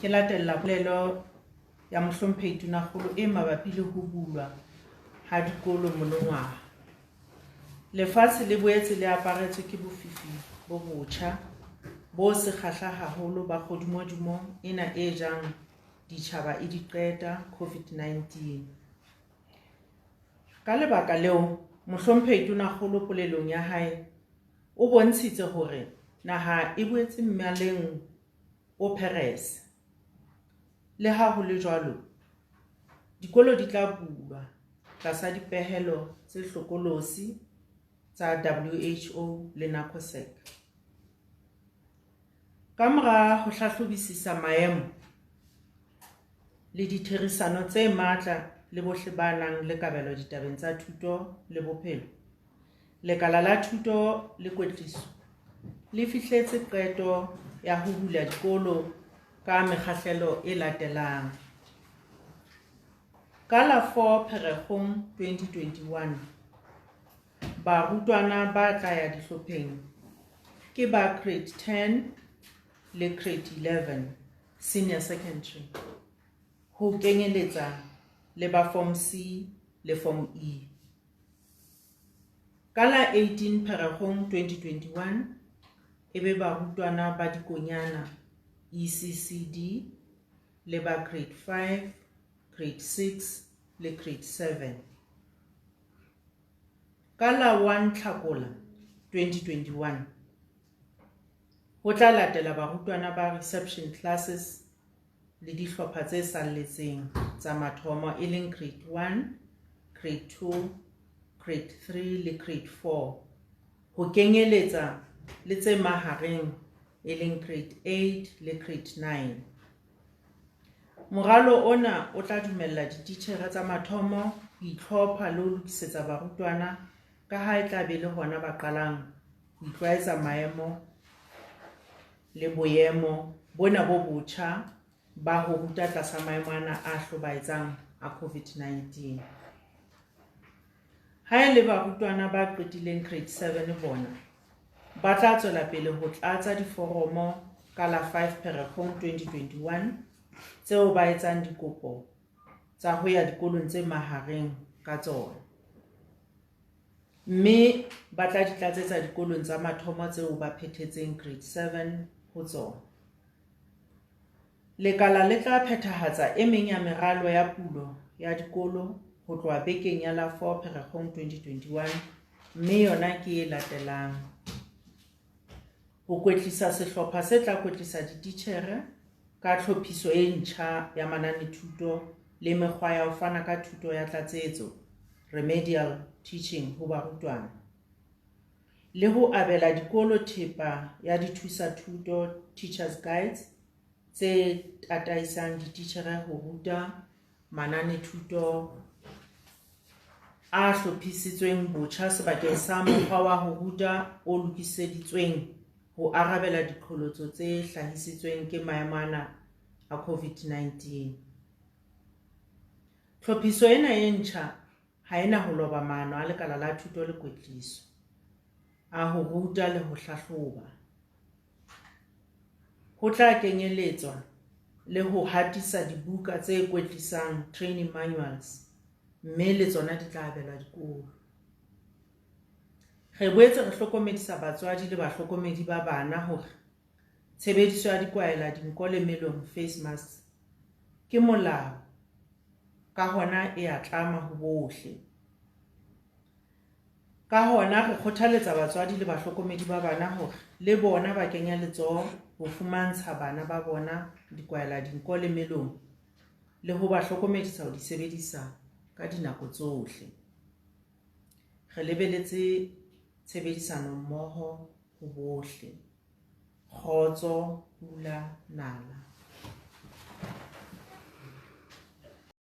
Ke latella polelo ya Mohlomphehi Tonakgolo e mabapi le ho bulwa ha dikolo monongwaha. Lefatshe le boetse le aparetswe ke bofifi bo botjha, bo sekgahla haholo ba kgodumodumo ena e jang ditjhaba e di qeta, COVID-19. Ka lebaka leo, Mohlomphehi Tonakgolo polelong ya hae o bontshitse hore naha e boetse mmaleng o pherese. Le ha ho le jwalo, dikolo di tla bulwa tlasa dipehelo tse hlokolosi tsa WHO le NACOSEC. Kamora ho hlahlobisisa maemo le ditherisano tse matla le bohle ba nang le kabelo ditabeng tsa thuto le bophelo, Lekala la Thuto le Kwetliso le fihletse qeto ya ho bula dikolo ka mekgahlelo e latelang. Ka la 4 Pherekgong 2021, barutwana ba tla ya dihlopheng ke ba Grade 10 le Grade 11, Senior Secondary, ho kenyeletsa le ba Form C le Form E. Ka la 18 Pherekgong 2021, e be barutwana ba dikonyana ECCD le ba Grade 5, Grade 6 le Grade 7. Ka la 1 Tlhakola 2021, ho tla latela barutwana ba reception classes le dihlopha tse salletseng tsa mathomo e leng Grade 1, Grade 2, Grade 3 le Grade 4, ho kenyeletsa le tse mahareng e leng Grade 8 le Grade 9. Moralo ona o tla dumella dititjhere tsa mathomo ho itlhopha le ho lokisetsa barutwana ka ha e tla be le hona ba qalang ho itlwaetsa maemo le boemo bona bo botjha ba ho ruta tlasa maemo ana a hlobaetsang a COVID-19. Ha e le barutwana ba qetileng Grade 7 bona, ba tla tswela pele ho tlatsa diforomo ka la 5 Pherekgong 2021 tseo ba etsang dikopo tsa ho ya dikolong tse mahareng ka tsona, mme ba tla di tlatsetsa dikolong tsa mathomo tseo ba phethetseng Grade 7 ho tsona. Lekala le tla phethahatsa e meng ya meralo ya pulo ya dikolo ho tloha bekeng ya la 4 Pherekgong 2021, mme yona ke e latelang. Ho kwetlisa sehlopha se tla kwetlisa dititjhere ka tlhophiso e ntjha ya mananethuto le mekgwa ya ho fana ka thuto ya tlatsetso, remedial teaching, ho barutwana. Le ho abela dikolo thepa ya dithusa-thuto, teachers guides, tse tataisang dititjhere ho ruta mananethuto a hlophisitsweng botjha sebakeng sa mokgwa wa ho ruta o lokiseditsweng ho arabela diqholotso tse hlahisitsweng ke maemo ana a COVID-19. Tlhophiso ena e ntjha ha e na ho loba maano a Lekala la Thuto le Kwetliso a ho ruta le ho hlahloba. Ho tla kenyeletswa le ho hatisa dibuka tse kwetlisang, training manuals, mme le tsona di tla abelwa dikolo. Re boetse re hlokomedisa batswadi le bahlokomedi ba bana hore tshebediso ya dikwaela dinko le melomo, face masks, ke molao, ka hona e a tlama ho bohle. Ka hona re kgothaletsa batswadi le bahlokomedi ba bana hore le bona ba kenya letsoho ho fumantsha bana ba bona dikwaela dinko le melomo le ho ba hlokomedisa ho di sebedisa ka dinako tsohle. Re lebeletse tshebedisano mmoho ho bohle. Kgotso, pula, nala.